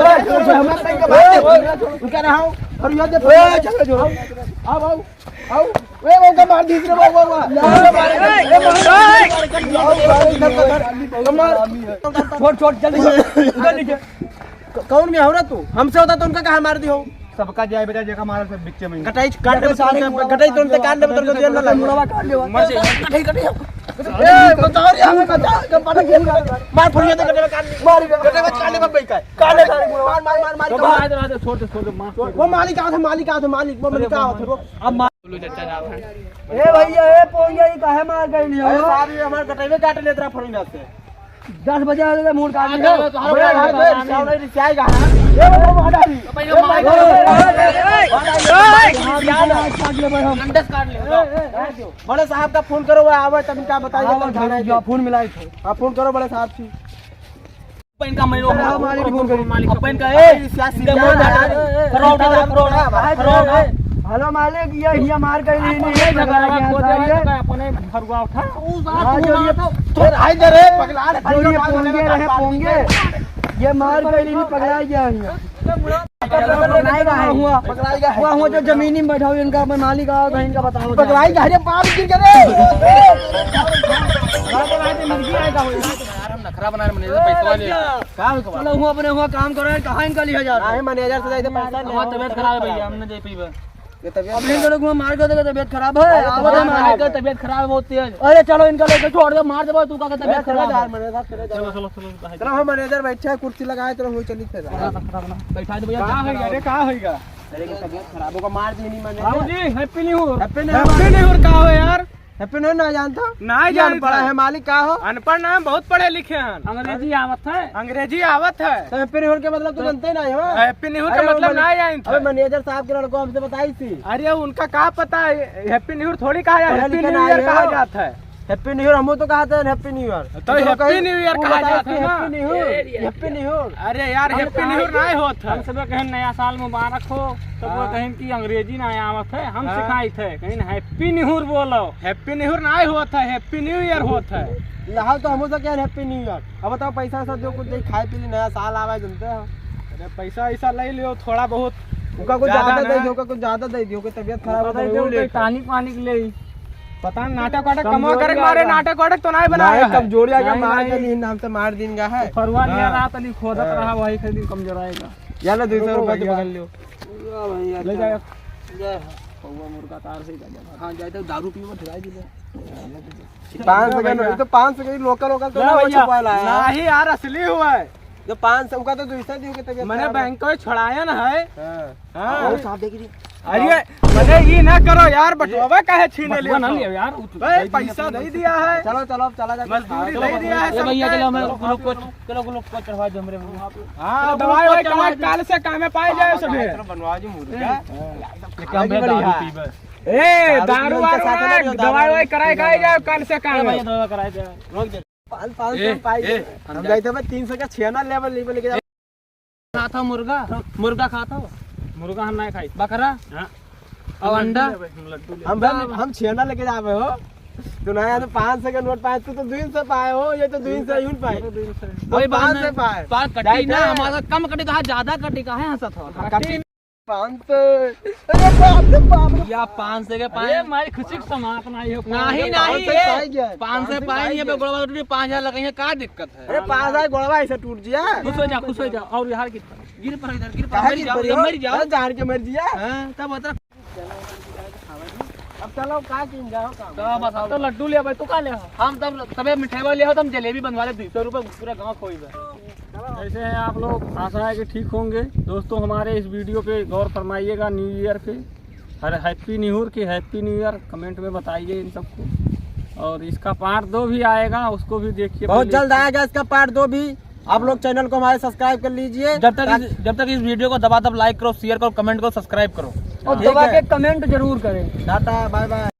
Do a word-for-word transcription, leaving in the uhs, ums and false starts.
ए, छोड़, छोड़, हमारे भाई का बात है। उनका रहा हो। और ये दे, ए, चलो, छोड़। आओ, आओ, आओ। ए, वो का मार दीजिए, वो, वो, वो। ए, मार, ए, मार, मार, मार, मार। छोड़, छोड़, जल्दी छोड़। उधर नीचे। क-, कौन में हो रहा तू? हमसे होता तो उनका कहाँ मार दी हो? सबका जाए बेटा, जेका मारा सब बिच्चे में। कटाई काट दे सारे, कटाई तुरंत काट दे, मतलब, मुड़वा काट दे। मर जाए। कटाई, कटाई। ए, बचाओ रे, हमें बचाओ। जब पता क्यों मार? मार, फुलिया दे, कटाई काट दे। मार, कटाई काट दे, भाई का। काट दे सारे मुड़वा। मार, मार, मार, मार। तो मार, मार, छोड़ दे, छोड़ दे, मार। वो मालिक आओ थे, मालिक आओ थे, मालिक, वो मालिक आओ थे, वो। अब मार। लो चाचा जात है। ए भैया, ए पोंगे, ई काहे मार गइल हो? अरे साहब, ये हमार कटइबे काट लेत रहा फरीना से। दस बजे आ गए, मूड काट लिया। अरे, अरे, अरे, अरे, अरे, रिसाएगा, हाँ। ए, वो, वो हटा दी। भाई, ए, मार भाई, दो। ए, ए, ए, ए, ए, ए, ए, ए, काट ले भाई हम। अंडस काट ले, ए, ए, ए, बड़े साहब का फोन करो, वो आवे, तब इनका बताइए, हाँ, तब वो घर आए। जो फोन मिलाई थे। हाँ, फोन करो बड़े साहब से। अपन का मैं रोक, हाँ, मालिक, फोन करो। मालिक, अपन का, अरे, ए, इनका मार, ए, ए, ए, करोड़, ए, करोड़, ए, करोड़, ए, करोड़। हेलो मालिक, ये हिया मार गई नहीं, नहीं, ये झगड़ा गया था ये। अपने फरुआ उठा। हाँ, जो ये, तो आई दे रे, पगला रे, जो ये पोंगे रहे, पोंगे, ये मार गई नहीं, पगला गया हिया। पगलाई गया है। हुआ, हुआ, हुआ, जो जमीनी में बैठा हो, इनका अपन मालिक आओ, तो इनका बताओ। पगलाई गया है, बाप गिर गया रे। यार, हम नखरा बना रहे, मैनेजर पैसा ले। का हो, चलो, हुआ अपने हुआ काम करो, कहाँ इनका लिया जा रहा है? नहीं, मैनेजर से जाइए, पैसा ले। हमार तबीयत खराब है भैया, हम ना जाई पइबे। ये तबीयत अब इन लोग को मार के देगा, तबीयत खराब है। अरे, आवत है तुम्हारे मालिक का तबीयत खराब है बहुत तेज। अरे, चलो, इनका लेके छोड़ दो, मार दे, तू का तबीयत खराब है। चलो, चलो, चलो, चलो, हम मैनेजर बैठे हैं, कुर्सी लगाए, चलो, वही चली फिर। बैठा दे भैया, का तबीयत होइगा खराब रे, है। का होइगा? अरे, की तबीयत खराब होगा, मार दी नहीं मैंने। बाबूजी, Happy New Year। Happy New Year। Happy New Year का हो यार? Happy New Year ना जानता? ना ये जानता। अनपढ़ है, मालिक का हो? अनपढ़ ना, हम बहुत पढ़े लिखे हैं। अंग्रेजी आवत है? अंग्रेजी आवत है। तो Happy New Year के मतलब तू जानते ही नहीं हो? Happy New Year अरे का मतलब वो ना मैने-, जानता। अबे मैनेजर साहब के लड़को हमसे बताई थी। अरे उनका का पता है, Happy New Year थोड़ी कहा जाता है, पढ़ा Happy लिखा New ना Year है कहा हो। जाता है। Happy New Year, हमहू तो कहत है Happy New Year। तो तो Happy कहीं New Year वो कहा बताए जात कि है ना। Happy New Year, Happy New Year। अरे यार, हम Happy New Year कहीं, नाहीं होत है। हम सब कहें नया साल मुबारक हो, तो वो हाँ। कहें कि अंग्रेजी नाहीं आवत है, हम हाँ। सिखाइत है, कहें Happy New Year बोलो। Happy New Year नाहीं होत है, Happy New Year होत है। यहाँ तो हमहू से कहें Happy New Year। अब बताओ, पैसा वैसा दो, कुछ दे, खाए पी ले, नया साल आवा है, जानते हो। अरे पैसा वैसा ले लियो थोड़ा बहुत। उनका कुछ ज्यादा ज्यादा दे ना। दियो, उनका कुछ ज्यादा दे दियो, उनकी तबीयत खराब होता है, वो ले। Tonic वानिक ले। पता नहीं, नाटक वाटक कमवा करे मारे, नाटक वाटक तो नाहीं बनाया है। कमजोरी आ गया, नाहीं, मार नाहीं। के नहीं, नाम से मार दिन गया है। फरुआ लिया हाँ। रात अली खोदत हाँ। रहा, वही खातिर कमजोराएगा। या ले, दो सौ रुपया तो भैया। पकड़ लियो। वाह भैया, ले जाओ। जय हो। पौवा मुर्गा तार से ही जा, जा। हाँ, जाए तो दारू पीबो, ठुराई दीजिए। पाँच सौ के, ये तो पाँच सौ के local, local तो ना ना, वो भैया। छुपा लाया है। नहीं यार, असली हुआ है। जो पाँच सौ का तो दो सौ दियो के तबीयत मने खराब है। बैंक को छुड़ाया ना है। हाँ। हाँ। और साहब देख रही। अरे, मने ये ना करो यार, बटुआ काहे छीने बटुआ ना लियो? लियो यार, उ तो ए, दे दिया पैसा तुमने। दे दिया है। चलो, चलो, अब चला जाए। मजदूरी चलो, दे दिया है ए भैया, सबके। चलो, हमें चलो, glucose, चलो, glucose चढ़वा दो हमरे मुंह पे। हाँ, चलो, दवाई glucose ववाई चढ़वा कराए, दो। काल से काम में पाए जाए हाँ, सभी। चलो, बनवा दी मुर्गा। ए, हाँ। ये काम है, दारू पीबे। ए, दारू दारू पीबे वारू के साथ ना, ना, जो दवाई दारू ववाई कराए, खाए जाओ, काल से काम ए है। भैया, दवा कराए दे। रोक दे। पाँच, पाँच सौ ए, पाई ए, दे। हम जाए थे भाई तीन सौ का छेना लेवल, लेवल लेके जाओ। खात हो मुर्गा? मुर्गा खात हो? मुर्गा हम नाहीं खाई। बकरा? हाँ। और अंडा? हम लड्डू ले हम, हम, हम छेना लेके जावे हो। तू ना यार पाँच सौ के नोट पाए, तू तो दो सौ पाए हो, ये तो दो सौ यूं पाए। ये तो दो सौ। वही हम बात पाँच सौ में पाए। बात कटी जाए ना, थे। हमारा कम कटी तो हाँ, ज्यादा कटी, काहे हंसत हो? हाँ, कटी। पाँच सौ। अरे बाप रे बाप रे। या पाँच सौ के पाए। अरे मारी खुशी के समात ना हो। नहीं, नहीं, पाँच सौ ये पाए गया। पाँच सौ पाए नहीं, ये पाँच सौ पाए गया। गोड़वा टूटी, पाँच हजार लगे हैं, का दिक्कत है? अरे पाँच हजार गोड़वा ऐसे टूट गया। खुश हो जा, खुश हो जा। और यार कितना? गिर पर इधर, गिर पर, काहे मर गिर जाओ, पड़ी हो? मर जाओ। अरे जान के मर जिया। हाँ, तब उतर। अब चलो, का किन जाओ काम। तो बस, अब तो लड्डू ले भाई, तू का ले? हम तब तबे मिठाई वाले हो, तुम जलेबी बनवा ले, दो सौ रुपये पूरा गाँव खोई बे। कैसे हैं आप लोग? आशा है कि ठीक होंगे। दोस्तों, हमारे इस video पे गौर फरमाइएगा, New Year पे, हर Happy New Year की Happy New Year comment में बताइए इन सबको। और इसका part दो भी आएगा, उसको भी देखिए बहुत पहले। जल्द आएगा इसका part दो भी। आप लोग channel को हमारे subscribe कर लीजिए। जब तक इस, जब तक इस video को दबा दब like करो, share करो, comment करो, subscribe करो। और ठीक दबा है। के comment जरूर करें। टाटा, bye bye।